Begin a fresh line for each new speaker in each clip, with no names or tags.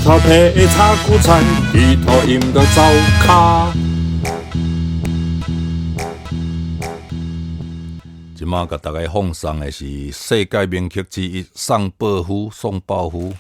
头皮炒韭菜，猪头淹到灶跤。这马共大家放送的是世界名曲之一《宋宝夫》，宋宝夫。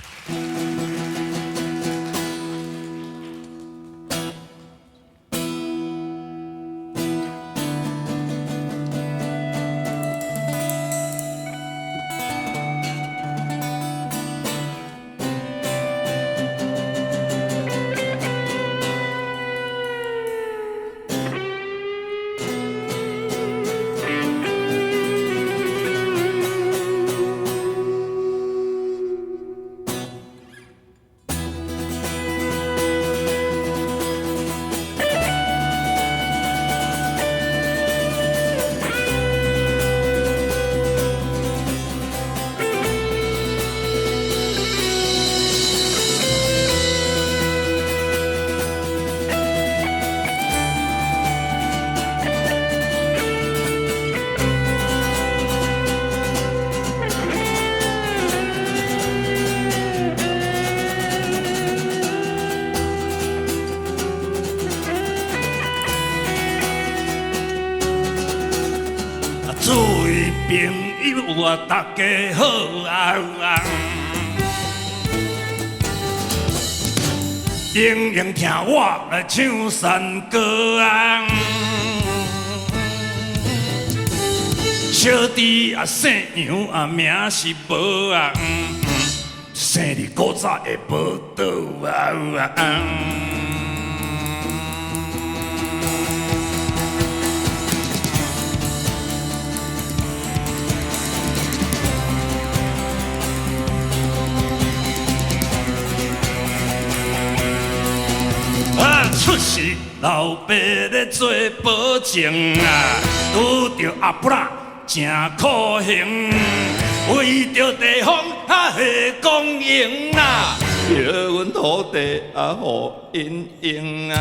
诸位朋友啊，大家好啊！英英听我来唱山歌啊！小弟啊，姓杨啊，名是无啊，生伫古早的宝岛啊。出世老爸咧做保证啊，拄著阿布拉真苦行，为著地方啊的光荣啊，叫阮土地啊予𪜶用啊。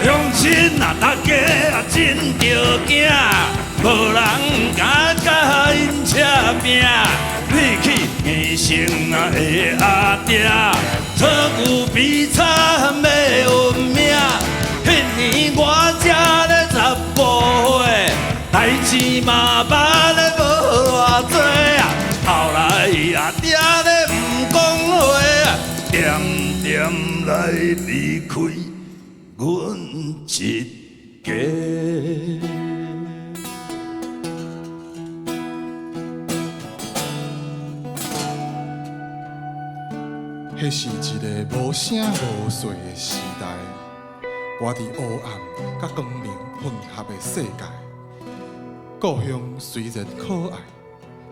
乡亲啊，大家啊真著惊，无人敢佮𪜶扯拼。你去硬性啊的阿爹，错牛比惨的运命。彼年我才咧15岁，代志嘛捌咧无偌济啊。后来啊，定咧毋讲话啊，点点来离开阮一家。
彼是一个无声无息的时代，活伫黑暗佮光明混合的世界。故乡虽然可爱，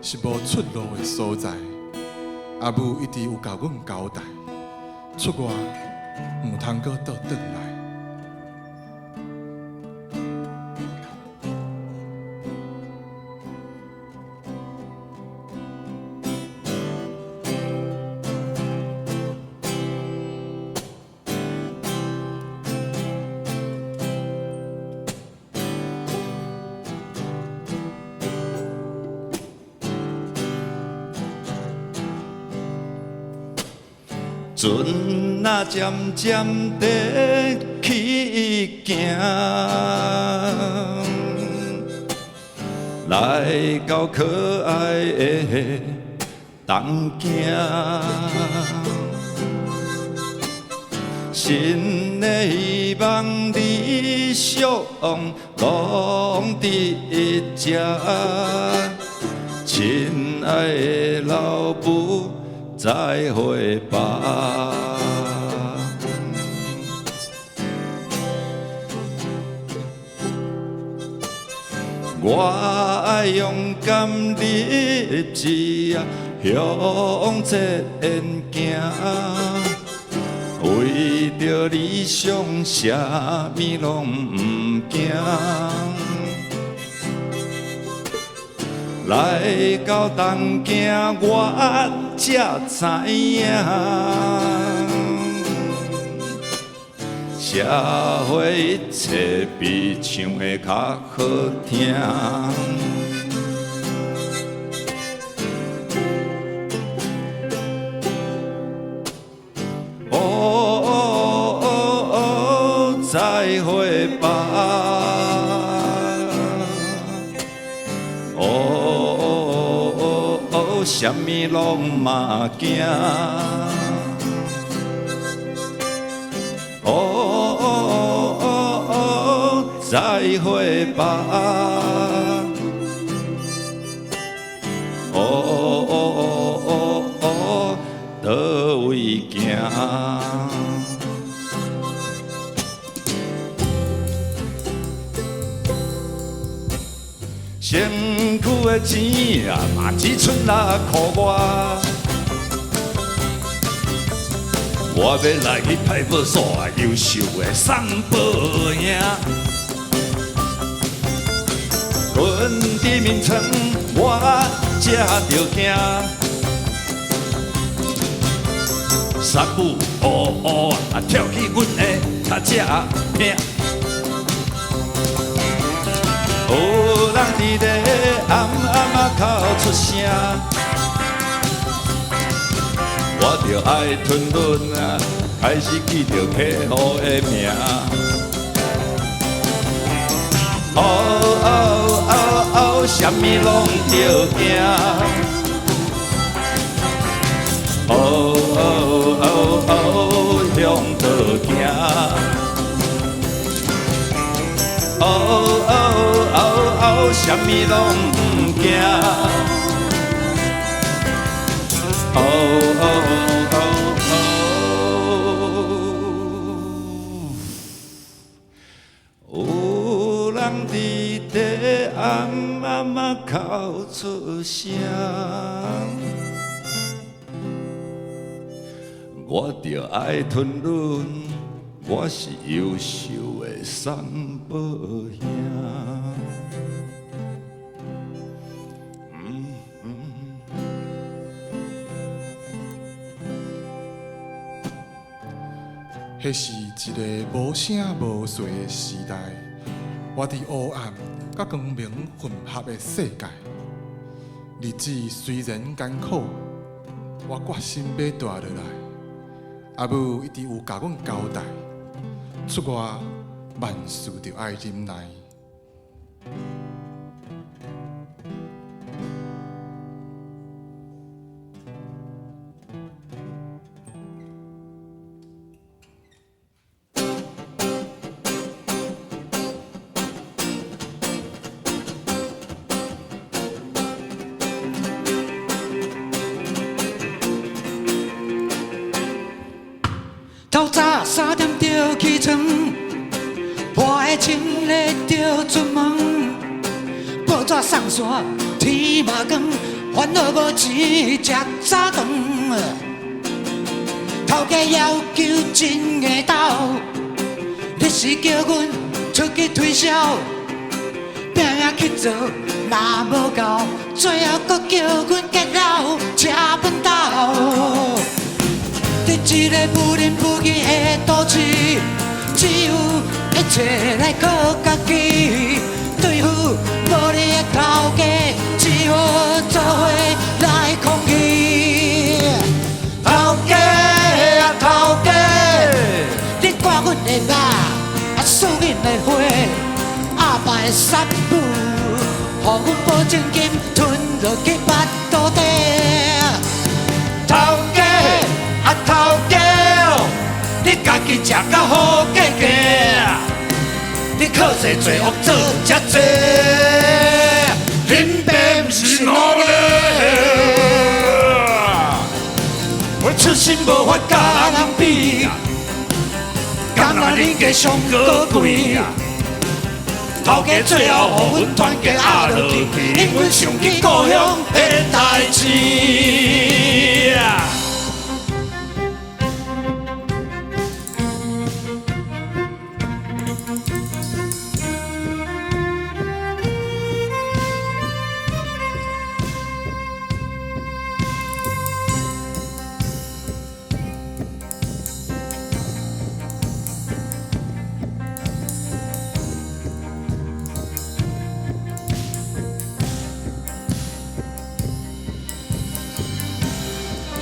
是无出路的所在。阿母一直有共阮交代，出外毋通阁倒转来。
船仔渐渐地去行，来到可爱的东京。新的希望、理想拢伫这，亲爱的老母，再会吧。我爱勇敢立志啊，向前行，为著理想，啥物拢毋惊。来到东京，我才知影，社會一切比唱的較好聽。哦哦哦，再會吧。哦哦哦，啥物攏嘛驚。哦哦哦哦，再會吧。哦哦哦哦，佗位行？身軀的錢啊，嘛只剩6箍外。我欲來去派出所啊，優秀的送報兄。睏佇眠床，我才著驚。三不五啊，跳起阮的跤跡拼。有人佇咧暗暗啊哭出聲，我著愛吞忍啊，開始記著客戶的名。哦哦哦哦，啥物攏著驚。哦哦哦哦，向倒行？哦哦哦哦，啥物攏毋驚。哦哦哦哦，有人佇咧暗暗啊哭出聲，我著愛吞忍，我是優秀的送報兄。
彼是一个無聲無勢的時代，我佇黑暗佮光明混合的世界。日子雖然艱苦，我決心欲蹛落來。阿母一直有共阮交代，出外萬事著愛忍耐。
透早3點就起床，破鞋穿咧就出門，報紙送煞天嘛光，煩惱無錢食早頓。頭家要求真會斗，日時叫阮出去推銷，拼命去做，若無夠，最後閣叫阮結老吃飯豆。佇這個不仁不義的都市，只有一切來靠家己。對付無理的頭家，只好做伙來抗議。頭家啊頭家，你割阮的肉，啊輸阮的血，阿爸的殺母，予阮保證金吞落去腹肚底。
頭家啊頭家，你家己食甲好過過，你靠勢罪惡做遮濟，恁爸毋是奴隸，我出身無法佮人比，敢若恁家上高貴。頭家最後予阮團結壓落去，因阮想起故鄉的代誌。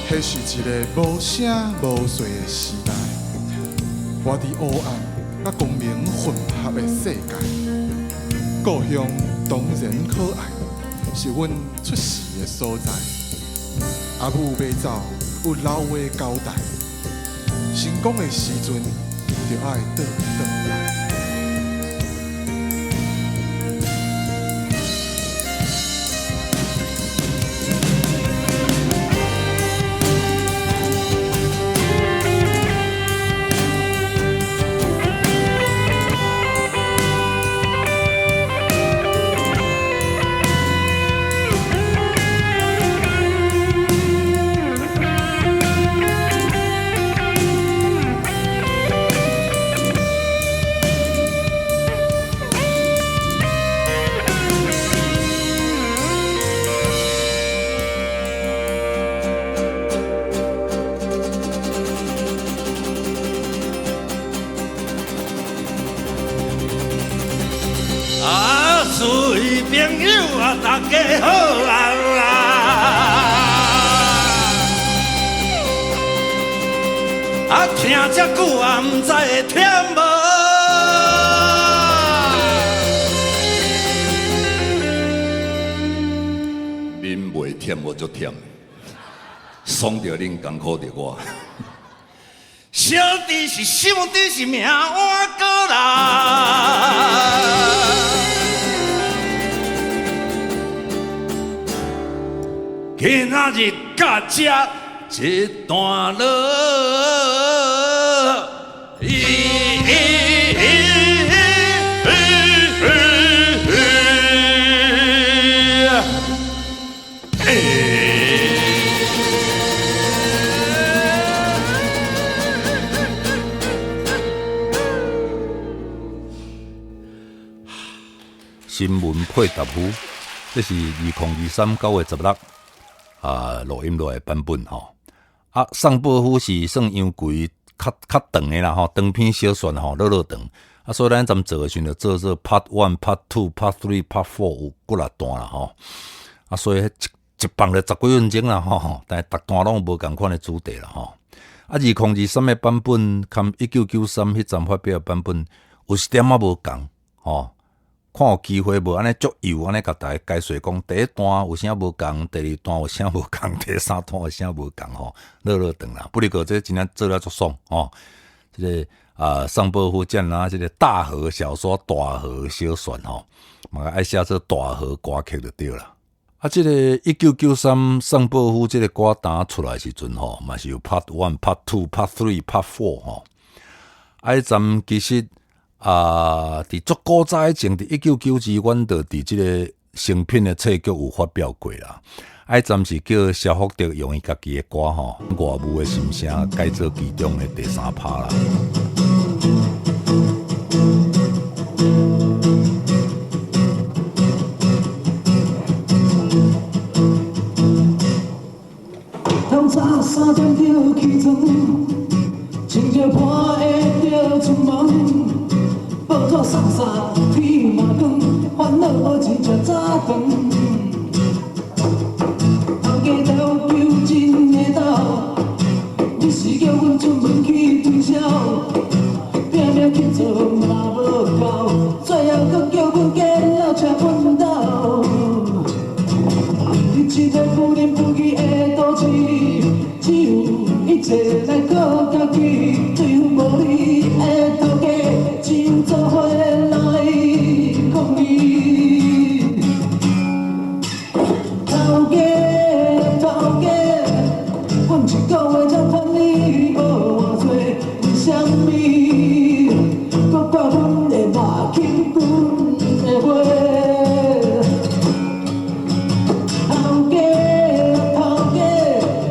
彼是一个無聲無勢的時代，活佇黑暗佮光明混合的世界。故鄉當然可愛，是阮出世的所在。阿母欲走，有老話交代，成功的時陣，就愛倒轉來。
啊，诸位朋友啊，大家好啊！啊，聽這久啊，毋知會忝無？
恁袂忝，我足忝，爽著恁，艱苦著我。
小弟是小弟是命換過來。今仔日佮這一段落。
新聞配答夫，這是2023 9月16啊錄音落來版本吼。啊，宋寶夫是算楊貴較較長的啦吼，長篇小說吼，落落長。啊，所以咱陣做的時陣，就做做 Part One、Part Two、Part Three、Part Four 有幾若段啦吼。啊，所以一放就十幾分鐘啦吼，但是逐段攏無仝款的主題啦吼。啊，2023的版本，含1993彼陣發表的版本，有一點仔無仝吼。看有機會無？按呢足幼，按呢共大家解說講，第一段有啥無仝，第二段有啥無仝，第三段有啥無仝吼，落落長啦。不過這真正做了足爽吼。這個啊，宋寶夫這啊，這個大河小說、大河小說吼，嘛愛寫做大河歌曲就對啦。啊，這個1993宋寶夫這個歌單出來時陣吼，嘛是有 Part One、Part Two、Part Three、Part Four 吼。啊，彼陣其實。啊！佇足古早以前，佇1992，阮就佇這個誠品的冊局有發表過啦。啊，彼陣是叫蕭福德用伊家己的歌吼，外母的心聲改做其中的第三拍啦。
透早3點就起床，穿著破鞋就出門。報紙送啥，天嘛光，煩惱無錢食早飯。頭家要求真會斗，你是叫阮出門去推銷，拼命去做嘛無夠，最後閣叫阮加落車阮兜。佇這個不仁不義的都市，只有一切來靠家己，對付無理的頭家。只有做伙來抗議。頭家，頭家，阮一個月才趁你無偌濟，為啥物閣怪阮的肉轻阮的話？頭家，頭家，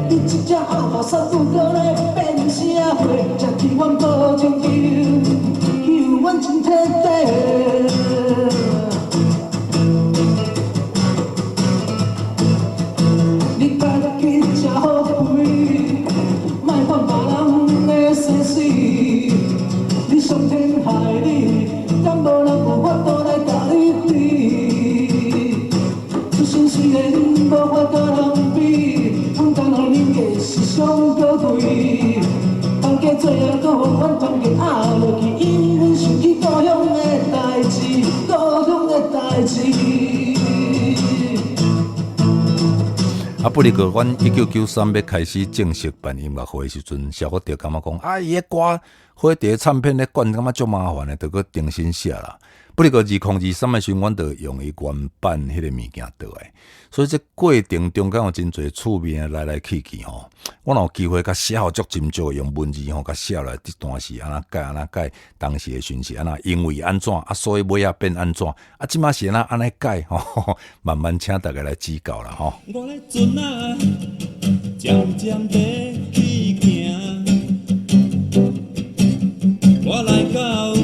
你這只鸭肉三不閣來變啥貨？食去阮保證金。阮真徹底。你家己食好肥，莫管別人的生死。你傷天害理，敢無人有法度來共你比？出身雖然無法佮人比，阮敢若人家是啥可贵。放假做人阁予阮团结压落去，因为阮想起故乡的代志，故乡的代志。
啊，不过阮1993欲开始正式办音乐会的时阵，小可就感觉讲，啊，伊的歌火碟唱片咧管，感觉足麻烦的，著阁重新写啦。不过2023的时阵，阮就用伊原版彼个物件倒来，所以这过程中间有真济趣味的来来去去吼。我若有机会共写予足斟酌，用文字吼共写落来，这段是按怎改按怎改，当时的顺序按怎，因为按怎啊，所以尾仔变按怎啊，这摆是按怎按呢改吼，慢慢请大家来指教啦吼。
我的船仔渐渐地去行，我来到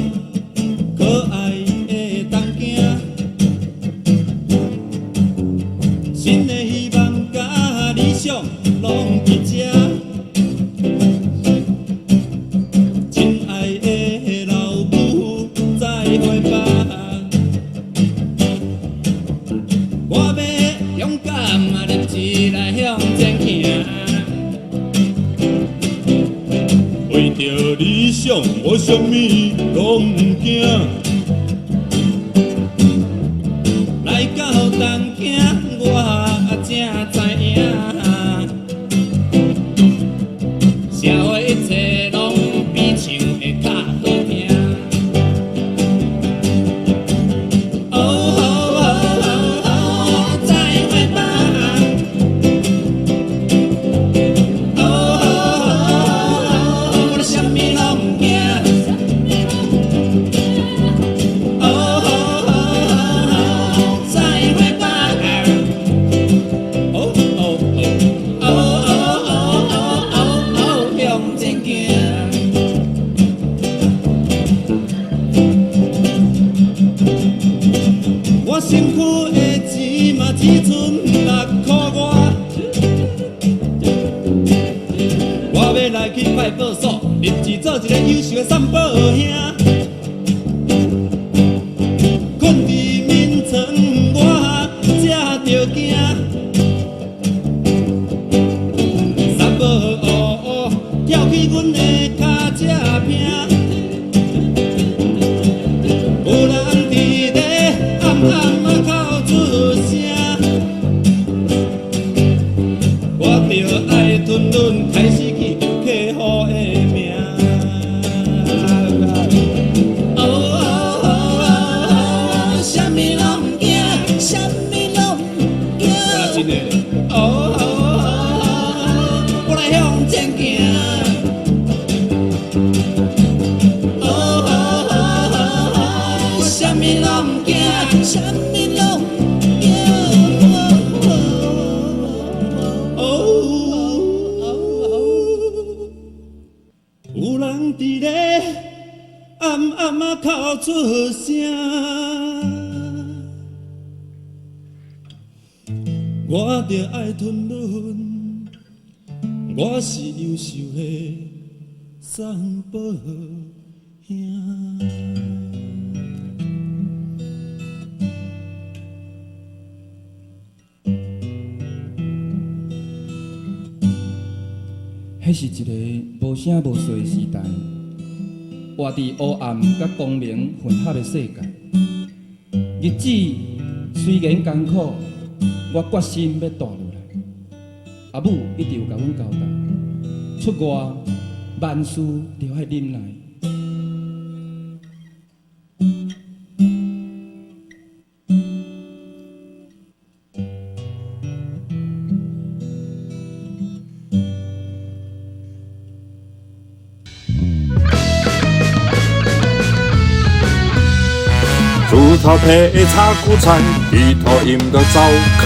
可爱的东京，新的希望佮理想拢伫这，亲爱的老母再会吧，我欲勇敢啊，立志来向前行。为著理想，我啥物拢毋惊。来到东京，我才知影，社会一切拢比唱的较好听。哦哦哦哦，再会吧。哦哦哦，我啥物拢毋惊。哦哦哦，再会吧。哦哦哦哦哦哦哦，向前行。我身躯的钱嘛只剩6箍外，我欲来去派报所，立志做一个优秀的送报兄。睏伫眠床，我才著惊。三宝乌乌跳起阮的跤车坪，有人伫咧暗暗仔哭出声，我著爱吞忍，开始记著客户的名。哦哦哦，啥物拢毋惊，啥物拢毋惊。我真的，哦哦哦，我来向前行。哦哦哦，啥物拢毋惊，啥物拢毋惊。哦，有人伫咧暗暗仔哭出声，我著爱吞忍，我是优秀的送报兄。
彼是一个无声无息的时代，活伫黑暗佮光明混合的世界。日子虽然艰苦，我决心欲蹛落来。阿母一直有共阮交代，出外万事著爱忍耐。
锄头提插韭菜，猪头淹到灶跤。